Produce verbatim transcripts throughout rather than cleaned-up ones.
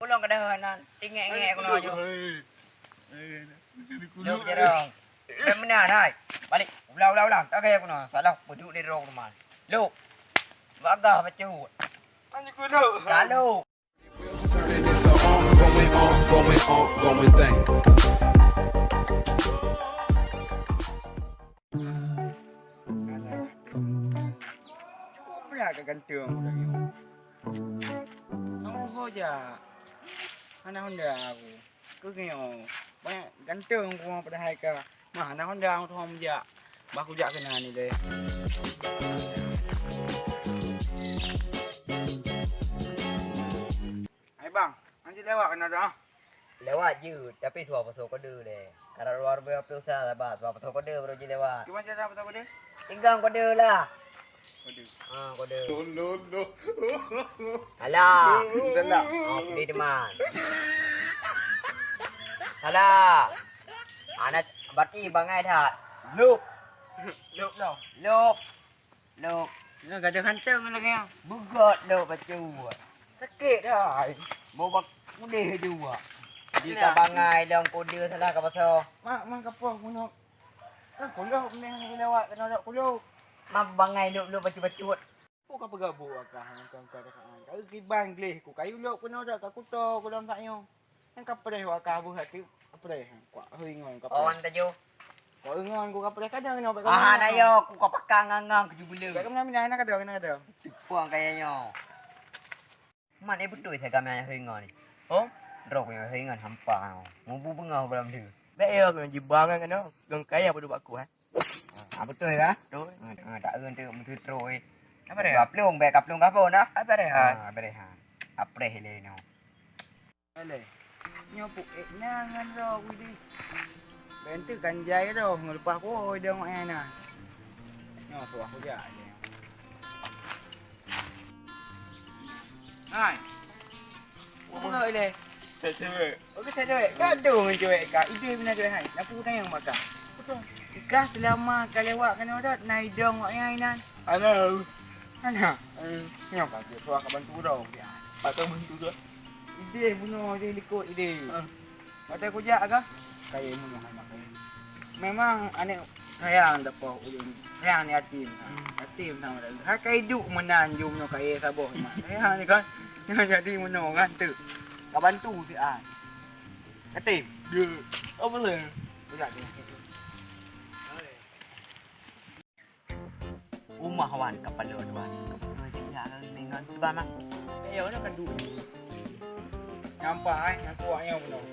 Ulôn keudeh nan, tingek-ngek keunoe nyoe. Lok jerong. Bèk meunan hai. Balik. Ulang, ulang, ulang. Tak kaya keunoe. Salah peuduek lé droe keunoe. Lok. Bagah bacut. Lanjut keunoe. Lalu. It's a ongoing, ongoing, ongoing thing. Alah, cukup brat ka ganteng budak nyoe. Ngon ho jak. Hana honda aku. Keu nyoe. Banyak ganteng aku padahai ka. Mah, hana honda aku tuha meujak. Bah kujak keunan ilèe. Hai bang, hanjeuet lewat keunoe dah. Lewat jeuet, tapi suah pasoe kode lé. Karap luar biasa pulsa sabat, suah pasoe kode baru jilewat. Kiban cara pasoe kode? Pegang kode lah. Kode. Ha, kode. No, no, no. Alah. Entahlah. Ha, pedih teman. Salah. Anak berarti bangai that. Lop. Lop, lop. Lop. Lok. Nyoe gadoh hantom lagèe nyoe. Beugot lok bacut. Sakét hai. Bau bak udeh jua. Di ka bangai lom kode salah ka pasoe. Mak, mak kapoh keunoe. Ah, kulok mending lewat keunoe dok kulok. Mak bangai lok-lok bacut-bacut. Ku ka peugah bu akah ngon kong ka dekat. Ka kiban gleh ku kayu lok keunoe dok ka kuto ku lom sak nyoe. Nyang ka preh wak ka beuh até, ka preh. Kuak hôi ngon ka preh. On tajo. Kuak hôi ngon ku ka preh kadang nyoe bak Ah, kamoe. Na yo, ku ka pakang ngang-ngang keujubule. Bak kamoe minah na kadang, na kadang. Teupuang kaya nyoe. Man, eh, beutôi saya kami ayah hôi ngon ni. Oh? Drop nyoe hôi ngon hampa nyoe. Mubu beungoh balam tu. Bèk yo kena jibang kan kena. Geng kaya padu bak ku, eh. Ah, beutôi kah? Beutôi. Ah, tak eun tu meutu trôi. Apa dia? Kaplong, bèk kaplong ka phon dah. Apa dia? Ah, apa dia? Apreh le nyoe. Aleh. Nyoe puk ék na ngon droe ku deh. Bèk enteuk kan jai droe ngon leupah ku oi dong nyan na. Nyoe suah ku jak je. Hai. Apa kau ileh? Cewek. Oke, cewek. Kau tu ngon cewek kau. Ide bina cewek hai. Nak pukul tayang bak kau. Betul. Ikah selama kau lewat kena udah, na idong wak nyai nan. Halo. Hana. Eh, nyoe ka dia suah ka bantu dah. Patong bantu dah. Idéh bunoe jih likot idéh. Ah. Watèe kujak ka, kayèe bunoe aneuk kayèe. Memang aneuk sayang dapoh ulôn. Sayang ni yatim. Hmm. Yatim sama dah. Hai kai duek meunan jeuem nyoe kayèe saboh mak. Sayang ni kan. Nyan jadi bunoe kan tu. Ka bantu si ai. Yatim. Dia. Apa saya? Kujak dia. Umah wan kapala dua. Dua tiga kali dengan tuan mah. Ayo nak kadu. Nampak hai, aku awak nyong bunoe.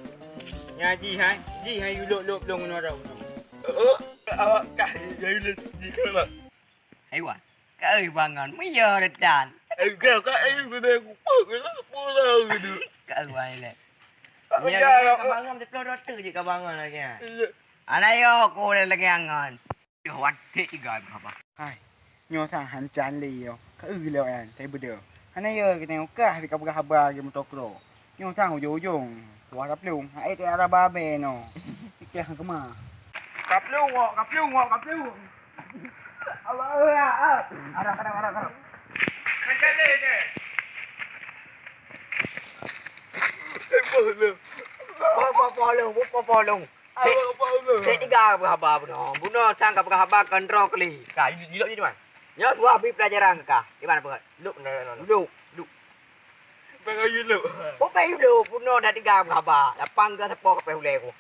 Nya ji hai, ji hai yulok lok long bunoe dah bunoe. Oh, awak kah jadi lok di kana. Hai wan, kai bangon, meuyah retan. Ai kau ka ai guna aku pun kena pula gitu. Kai wan le. Nya kabangan sepuluh dolar je kabangan lagi. Ana yo ko lagi angon. Yoh wan, trek tiga ibu haba. Hai, nyoe sang hancan lé yo. Ka eu lé nyan, tai beudôh. Hana yo keuneuk kah bika peugah haba lagèe meutokrok. Nyoe sang ujong-ujong. Wah kaplong, hai teu arah babé no. Ikah keuma. Kaplong wok, kaplong wok, kaplong. Allah Allah. Arah, arah, arah, arah. Hancan lé nyan. Eh, boh lu. Boh, boh, boh lu, boh, boh, boh lu. Awak apa lu? Trek tiga peugah haba bunoe. Bunoe sang ka peugah haba keu droe kali. Ka, jilok je di mana? Nyoe suah bri pelajaran keu ka. Di mana peugah? Luk, luk, luk. Luk, luk. Peugah luk. Peugah luk, bunoe dah tiga peugah haba. Lapang ke sepo ke peh ulèe ku.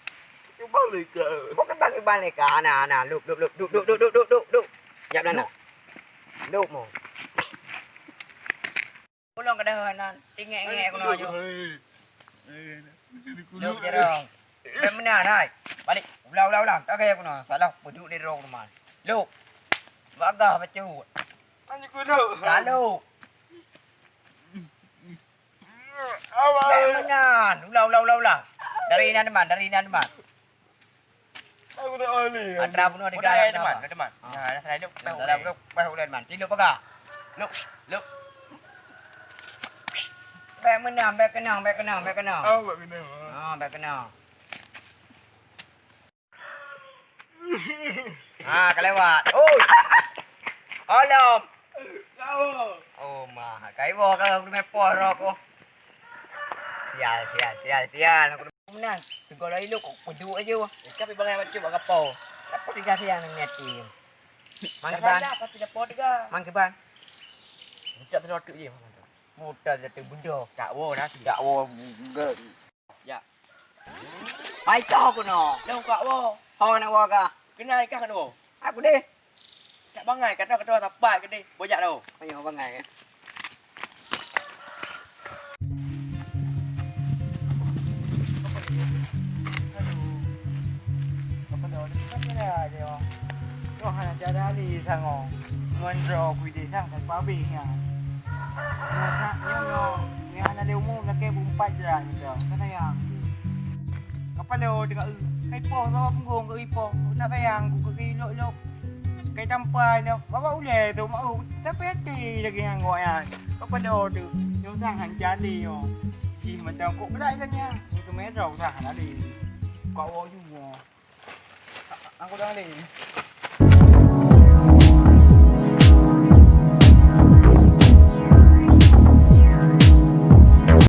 Cuba leka. Bukan bang iban leka. Ana, ana, luk, luk, luk. Duk, duk, duk, duk, duk, duk, duk. Siap dah nak. Luk mo. Ulôn keudeh nan, tingek-ngek keunoe nyoe. Lok jerong. Bèk meunan hai. Balik. Ulang, ulang, ulang. Tak kaya keunoe. Salah peuduek lé droe keunoe. Lok. Bagah bacut. Lanjut keunoe. Lalu. Bèk meunan. Ulang, ulang, ulang, ulang. Dari inan teman, dari inan teman. Aku tak boleh. Atra bunoe tiga teman, teman. Ha. Nah, dah salah lok. Dah salah lok, bah udah teman. Tilok paga. Lok, lok. Bèk meunan, bèk keunong, bèk keunong, bèk keunong. Oh, bèk keunong. Ha, bèk keunong. Ha, ka lewat. Oi. Olom. Oh, ma, kai boh ka aku mepoh rokok. Sial, sial, sial, sial. Aku menang. Tegur lagi lu, kok peduk aja. Ikan pi bangai macam bak kapau. Apa tiga sial nang niat ni? Mangkiban. Salah, pasti dapat tiga. Mangkiban. Minta tu tu je. Mudah je tu benda. Tak wo dah. Tak wo. Ya. Hai kau kena. Dah buka wo. Kau nak wo kah? Kenal kah kena wo? Aku deh. Tak bangai, kata kata sapat ke deh. Bojak dah. Ayo bangai. Aduh. Apa dah? Apa dah dia? Wah, hana cara ni sango. Ngon ro kui deh sang, tak pabeh nya. Nyo, nyo, nyo. Nyo hana lé umur, lakée beu empat jalan gitu. Kan sayang. Kapalo tengah eu. Kai poh, bawa punggong ke ipoh. Nak sayang, ku ke ilok-ilok. Kai tampai nyo, bawa ulée tu, mau. Tapi hati lagi ngan gok nyan. Kapalo tu. Nyo sang hanjali nyo. Ih, macam kok belai kan nya. Itu merah usaha tadi. Kok awak juga. Aku dah ni.